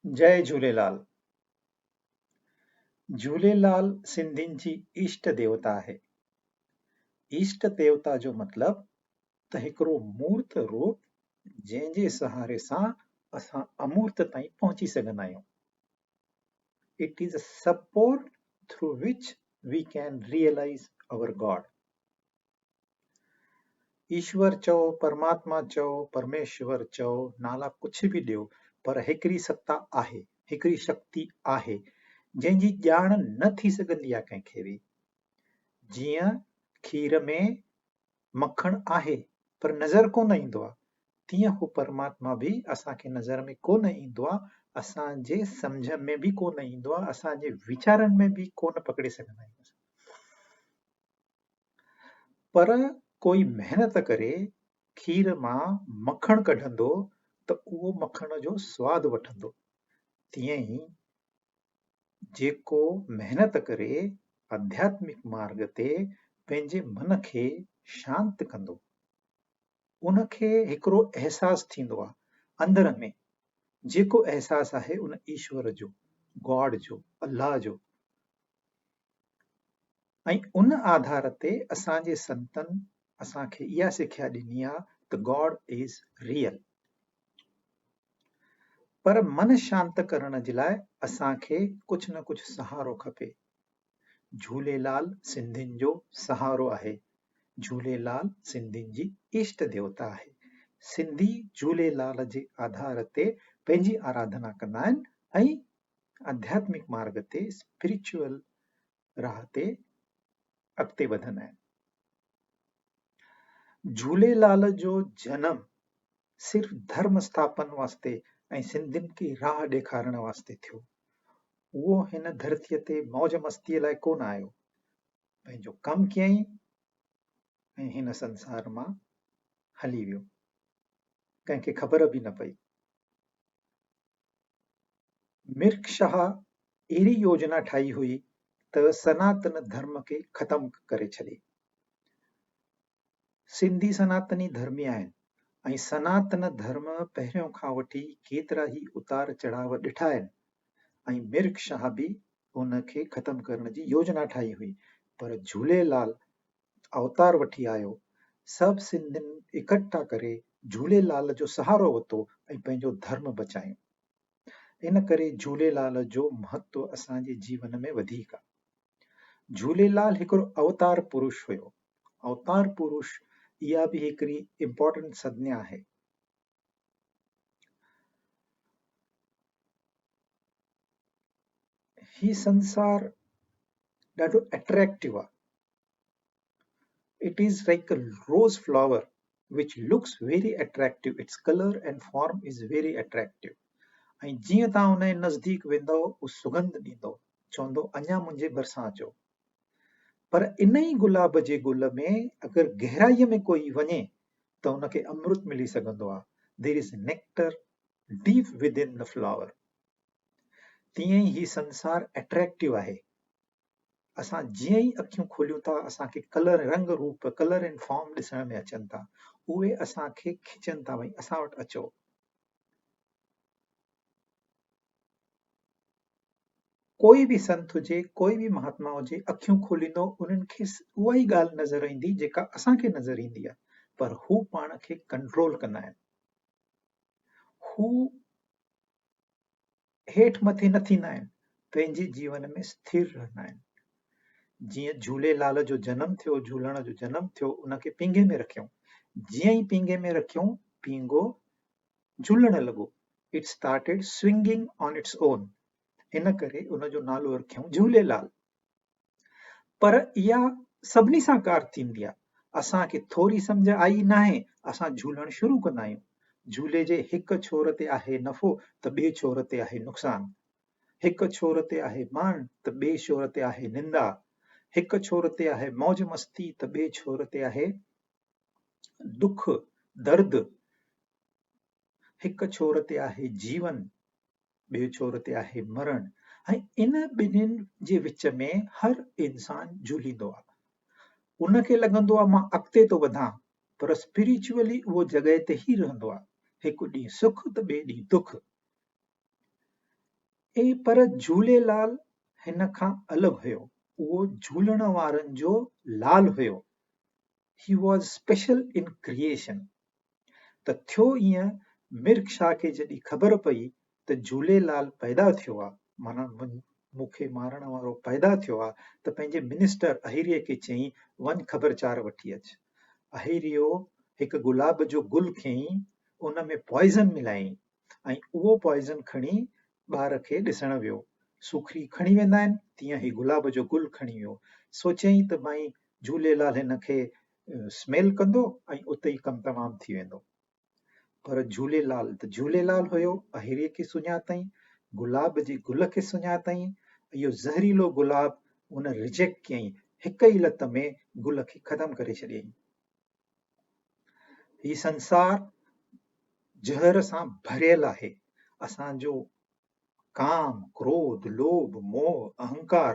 جئي جهوليلال. جهوليلال سنڌين جي اشٽ ديوتا آهي. اشٽ ديوتا جو مطلب ته هڪڙو مورت روپ جنهن جي سهاري سان اسان امورت تائين پهچي سگهندا آهيون. It is a support through which we can realize our God. ايشور چئو، پرماتما چئو، پرميشور چئو، نالا ڪجهه به ڏيو، پر هڪڙي ستا آهي، هڪڙي شڪتي آهي، جنهن جي ڄاڻ نه ٿي سگهندي آهي ڪنهن کي به. جيئن کير ۾ مکڻ آهي، پر نظر ڪونه ايندو آهي، تيئن هو پرماتما به اسان کي نظر ۾ ڪونه ايندو آهي، اسان جي سمجهه ۾ به ڪونه ايندو آهي، اسان جي ويچارن ۾ به ڪونه پڪڙي سگهندا آهيون اسان. پر ڪوئي محنت ڪري کير مان مکڻ ڪڍندو ته اهو مکڻ جو سواد وٺندو. تيئن ئي جيڪو محنت ڪري آڌياتمڪ مارڳ تي پنهنجي من کي شانت ڪندو، ان کي هڪڙو احساس ٿيندو آهي اندر ۾ جيڪو احساس آهي ان ايشور جو، گاڊ جو، الله جو، ۽ ان آڌار تي اسان جي سنتن اسان کي اها سکيا ڏني آ ته God is Real. پر من شانت ڪرڻ جي لاء اسان کي ڪجهه نه ڪجهه سهارو کپي. جهوليلال سنڌين جو سهارو آهي. جهوليلال سنڌين جي اشٽ ديوتا آهي. سنڌي جهوليلال جي آڌار تي پنهنجي آراڌنا ڪندا آهن ۽ آڌياتمڪ مارڳ تي Spiritual راهه تي اڳتي وڌندا آهن. جهوليلال جو جنم صرف ڌرم اسٿاپن واسطي ۽ سنڌين کي راهه ڏيکارڻ واسطي ٿيو. اهو هن ڌرتيء تي موج مستيء لاء ڪونه آيو. پنهنجو ڪم ڪيائين ۽ هن سنسار مان هلي ويو. ڪنهن کي خبر به نه پئي. مرڪ شاهه اهڙي يوجنا ٺاهي هئي ته سناتن ڌرم کي ختم ڪري ڇڏي. سنڌي سناتني ڌرمي آهن ۽ سناتن ڌرم پهريون کان وٺي ڪيترا ئي اتار چڙهاء ڏٺا آهن ۽ مرڪ شاهه به ان کي ختم ڪرڻ جي يوجنا ٺاهي هئي پر جهوليلال اوتار وٺي آيو. سڀ سنڌين اڪٺا ڪري جهوليلال جو سهارو ورتو ۽ پنهنجو ڌرم بچايون. ان ڪري جهوليلال جو مهتو اسان جي جيون ۾ وڌيڪ آ. جهوليلال هڪڙو اوتار پرش هيو. اوتار پرش اها به هڪڙي امپارٽنٽ سنجنا آهي. هي سنسار ڏاڍو اٽريڪٽو آ. It is like a rose flower which looks very attractive, its color and form is very attractive. ۽ جيئن توهان ان جي نزديڪ ويندؤ هو سڳنڌ ڏيندو، چوندو اڃا منهنجي ڀرسان اچو. پر ان ئي گلاب جي گل ۾ اگر گهرائيء ۾ ڪوئي وڃي ته ان کي امرت ملي سگهندو آهي، There is nectar deep within the flower. تيئن ئي هي سنسار اٽريڪٽو آهي. اسان جيئن ئي اکيون کوليون ٿا اسان کي ڪلر رنگ روپ Colour and Form ڏسڻ ۾ اچن ٿا اهي اسان کي کچن ٿا ڀئي اسان وٽ اچو. ڪوئي به سنت هجي ڪوئي به مهاتما هجي اکيون کوليندو انهن کي اها ئي ڳالهه نظر ايندي جيڪا اسان کي نظر ايندي آهي پر هو پاڻ کي ڪنٽرول ڪندا آهن هو هيٺ مٿي نه ٿيندا آهن، پنهنجي جيون ۾ سٿير رهندا آهن. جيئن جهوليلال جو جنم ٿيو، جهولڻ جو جنم ٿيو، ان کي پينگهي ۾ رکيائون. جيئن ئي پينگهي ۾ رکيائون، پينگهو جهولڻ لڳو، It started swinging on its own، ان ڪري ان جو نالو رکيائون جهوليلال. پر اها سڀني سان ڪار ٿيندي آهي. اسان کي ٿوري سمجهه آئي ناهي، اسان جهولڻ شروع ڪندا آهيون. جهولي جي هڪ ڇور تي آهي نفعو ته ٻئي ڇور تي آهي نقصان. هڪ ڇور تي آهي مان ته ٻئي ڇور تي آهي نندا. هڪ ڇور تي آهي موج مستي ته ٻئي ڇور تي آهي دک درد. هڪ ڇور تي آهي جيون ٻئي ڇور تي آهي مرڻ ۽ ان ٻنهين جي وچ ۾ هر انسان جهوليندو آهي. ان کي لڳندو آهي مان اڳتي ٿو وڌان پر اسپريچوئلي اهو جڳهه تي ئي رهندو آهي. هڪ ڏينهن سک ته ٻئي ڏينهن دک. اي پر جهوليلال هن کان الڳ هيو، اهو جهولڻ وارن جو لال هيو، He was special in creation. ته ٿيو ايئن مرڪ شاهه کي جڏهن خبر پئي ته جهوليلال پيدا ٿيو آ، معنيٰ مون کي مارڻ وارو پيدا ٿيو آ ته پنهنجي منسٽر اهيريء کي چيائين وڃ خبر چار وٺي اچ. اهيريو هڪ گلاب جو گل کنيائين، ان ۾ پوائزن ملايائين ۽ اهو پوائزن کڻي ٻار کي ڏسڻ ويو. سوکڙي کڻي ويندا آهن، تيئن هي گلاب جو گل کڻي ويو. سوچيائين ته ڀائين جهوليلال هن کي سميل ڪندو ۽ اتي ئي ڪم تمام ٿي ويندو. پر جهوليلال ته جهوليلال هيو، اهيري کي سڃاتائين، گلاب جي گل کي سڃاتائين، اهو زهريلو گلاب هن ريجيڪٽ ڪيائين، هڪ ئي لت ۾ گل کي ختم ڪري ڇڏيائين. هي سنسار زهر سان ڀريل آهي. اسان جو ڪام، ڪروڌ، لوڀ، موهه، اهنڪار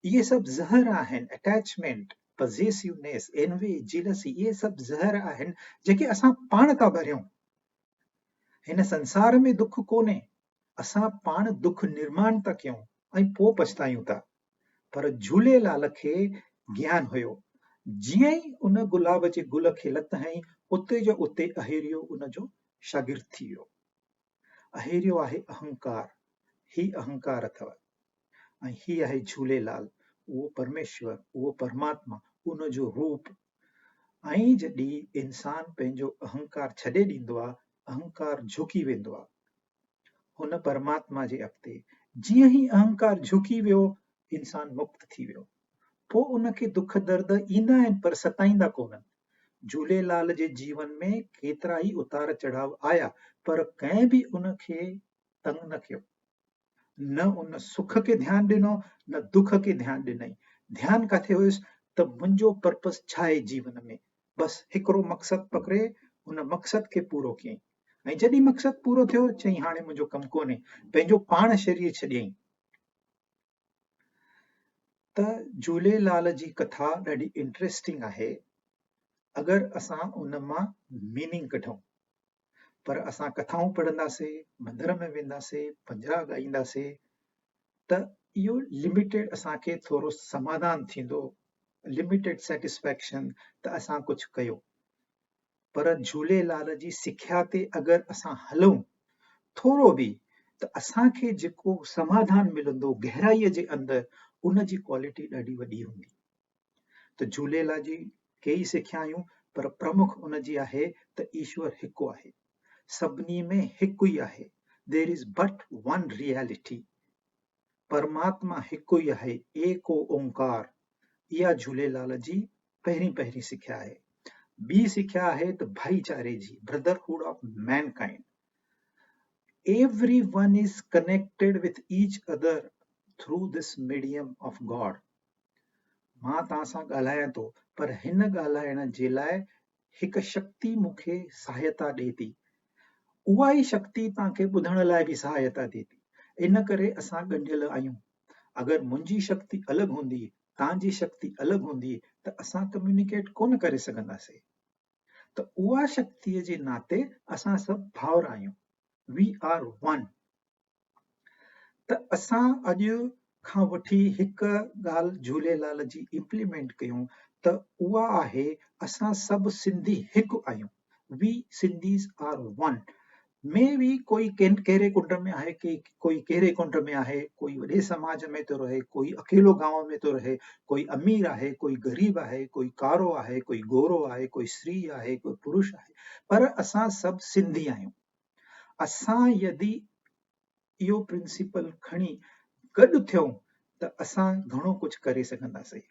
اهي سڀ زهر آهن. اٽيچمينٽ، پزيسيونيس، اينوي، جيلسي اهي سڀ زهر آهن جيڪي اسان پاڻ ٿا ڀريون. هن سنسار ۾ دک ڪونهي. اسان پاڻ دک نرماڻ ٿا ڪيون ۽ پوء پڇتايون ٿا. پر جهوليلال کي گيان هيو. جيئن ئي ان گلاب جي گل کي لت هنئي، اتي جو اتي اهيريو ان جو شاگرد ٿي ويو. اهيريو آهي اهنڪار، هي اهنڪار اٿئو ۽ هي آهي جهوليلال، اهو پرميشور، اهو پرماتما، ان جو روپ. ۽ جڏهن انسان پنهنجو اهنڪار ڇڏي ڏيندو آهي، اهنڪار جهڪي ويندو آهي. هن پرماتما جي اڳتي جيئن ئي اهنڪار جهڪي ويو، انسان مڪت ٿي ويو. پوء ان کي دک درد ايندا آهن پر ستائيندا ڪونهن. جهوليلال جي جيون ۾ ڪيترا ئي اتار چڙهاء آيا پر ڪنهن به ان کي تنگ نه ڪيو. نه ان سک کي ڌيان ڏنو نه دک کي ڌيان ڏنائين. ڌيان ڪاٿي هيس ته منهنجو پرپس ڇا آهي جيون ۾؟ بس هڪڙو مقصد پڪڙي ان مقصد کي پورو ڪيائين ۽ جڏهن مقصد پورو ٿيو چيائين هاڻي منهنجو ڪم ڪونهي پنهنجو پاڻ شرير ڇڏيائين. ته جهوليلال جي ڪٿا ڏاڍي انٽريسٽنگ آهي اگر اسان ان مان ميننگ ڪڍون. پر اسان ڪٿائون پڙهنداسي، مندر ۾ وينداسي، پنجرا ڳائينداسي ته اهو لميٽيڊ اسان کي ٿورو سماڌان ٿيندو، لميٽيڊ سيٽسفيڪشن ته اسان ڪجهه ڪيو. پر جهوليلال جي سکيا تي اگر اسان هلون ٿورو به ته اسان کي جيڪو سماڌان ملندو گهرائيء جي اندر ان جي ڪوالٽي ڏاڍي وڏي هوندي. ته جهوليلال جي ڪيئي سکيائون پر پرمک ان جي آهي ته ايشور هڪ آهي. سڀني ۾ هڪ ئي آهي. There is but one reality. پرماتما هڪ ئي آهي، ايڪ اونڪار. اها جهوليلال جي پهرين پهرين سکيا آهي. ٻي سکيا آهي ته ڀائيچاري جي، Brotherhood of Mankind. Everyone is connected with each other through this medium of God. مان توهان سان ڳالهايان ٿو پر هن ڳالهائڻ جي لاء هڪ شڪتي مون کي سهائتا ڏئي ٿي. اها ئي شڪتي توهان کي ٻڌڻ لاء به سهائتا ڏئي ٿي. ان ڪري اسان ڳنڍيل آهيون. اگر منهنجي شڪتي الڳ هوندي، توهان جي شڪتي الڳ هوندي ته اسان ڪميونيڪيٽ ڪونه ڪري سگهنداسين. ته اها شڪتيء جي ناتي اسان سڀ ڀائر آهيون. We are one. ته اسان اڄ کان وٺي هڪ ڳالهه جهوليلال جي امپليمينٽ ڪيون ته اها آهي اسان سڀ سنڌي هڪ آهيون We Sindhis are one ۾ به ڪوئي ڪهڙي ڪنڊ ۾ آهي ڪوئي ڪهڙي ڪنڊ ۾ آهي ڪوئي وڏي سماج ۾ ٿو رهي ڪوئي اڪيلو گانو ۾ ٿو رهي ڪوئي امير آهي ڪوئي غريب آهي ڪوئي ڪارو آهي ڪوئي گورو آهي ڪوئي استري آهي ڪوئي پرش آهي پر اسان سڀ سنڌي آهيون اسان يدي اهو پرنسپل کڻي گڏ ٿيون ته اسان گهڻو ڪجهه ڪري سگهنداسين.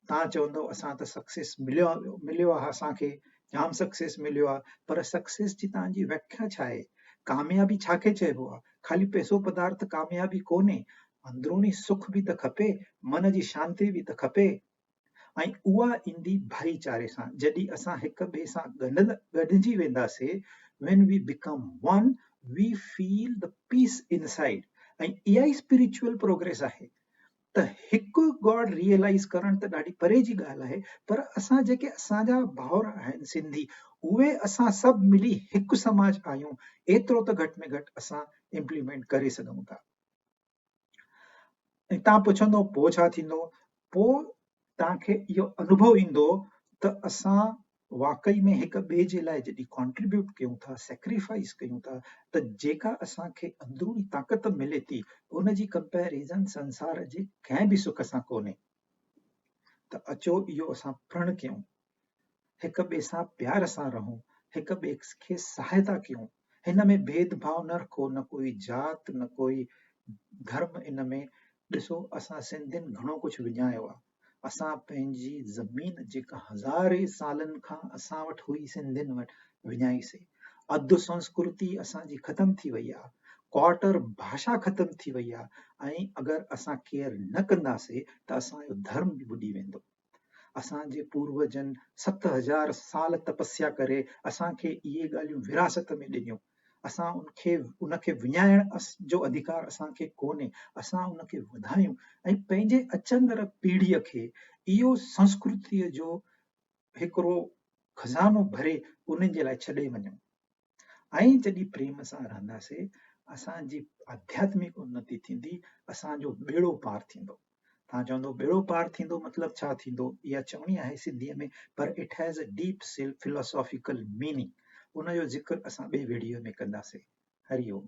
توهان چوندؤ اسان ته سڪسيس مليو مليو آهي اسان کي جام سڪسيس مليو آهي پر سڪسيس جي توهان جي وياکيا ڇا آهي؟ ڪاميابي ڇا کي چئبو آهي؟ خالي پئسو پدارٿ ڪاميابي ڪونهي، اندروني سک به ته کپي، من جي شانتي به ته کپي. ۽ اها ايندي ڀائيچاري سان، جڏهن اسان هڪ ٻئي سان ڳنڍجي وينداسي، When we become one, we feel the peace inside ۽ اها ئي اسپريچوئل پروگريس آهي ته هڪ گاڊ ريئلائيز ڪرڻ ته ڏاڍي پري جي ڳالهه آهي پر اسان جيڪي اسان جا ڀائر آهن سنڌي اهي اسان سڀ ملي هڪ سماج آهيون ايترو ته گهٽ ۾ گهٽ اسان امپليمينٽ ڪري سگهون ٿا. ۽ توهان پڇندو پوء ڇا ٿيندو؟ پوء توهان کي اهو انوڀو ايندو ته اسان واقعي ۾ هڪ ٻئي جي لاء جڏهن ڪانٽريبيوٽ ڪيون ٿا، سيڪريفائيس ڪيون ٿا ته جيڪا اسان کي اندروني طاقت ملي ٿي ان جي ڪمپيريزن سنسار جي ڪنهن به سک سان ڪونهي. ته اچو اهو اسان پرڻ ڪيون، هڪ ٻئي سان پيار سان رهون، هڪ ٻئي کي سهائتا ڪيون، هن ۾ ڀيد ڀاء نه رکو، نه ڪوئي ذات نه ڪوئي ڌرم ان ۾، ڏسو اسان سنڌين گهڻو ڪجهه وڃايو آ، اسان پنهنجي زمين جيڪا هزارين سالن کان اسان وٽ هئي سنڌين وٽ وڃائي سي، اڌ سنسڪرتي اسان جي ختم ٿي وئي آ، ڪوارٽر ڀاشا ختم ٿي وئي آ ۽ اگر اسان ڪيئر نه ڪنداسي ته اسان جو ڌرم به ٻڏي ويندو. اسان جي پوروجن 7000 سال تپسيا ڪري اسان کي اهي ڳالهيون وراثت ۾ ڏنيون. اسان ان کي ان کي وڃائڻ جو اڌڪار اسان کي ڪونهي. اسان ان کي وڌايون ۽ پنهنجي اچندڙ پيڙهيء کي اهو سنسڪرتيء جو هڪڙو خزانو ڀري انهن جي لاء ڇڏي وڃون. ۽ جڏهن پريم سان رهنداسين، اسان جي آڌياتمڪ انتي ٿيندي، اسان جو ٻيڙو پار ٿيندو. توهان چوندو ٻيڙو پار ٿيندو مطلب ڇا ٿيندو؟ اها چوڻي آهي سنڌيء ۾ پر it has a deep philosophical meaning. ان جو ذڪر اسان ٻئي ويڊيو ۾ ڪنداسين. هري اوم.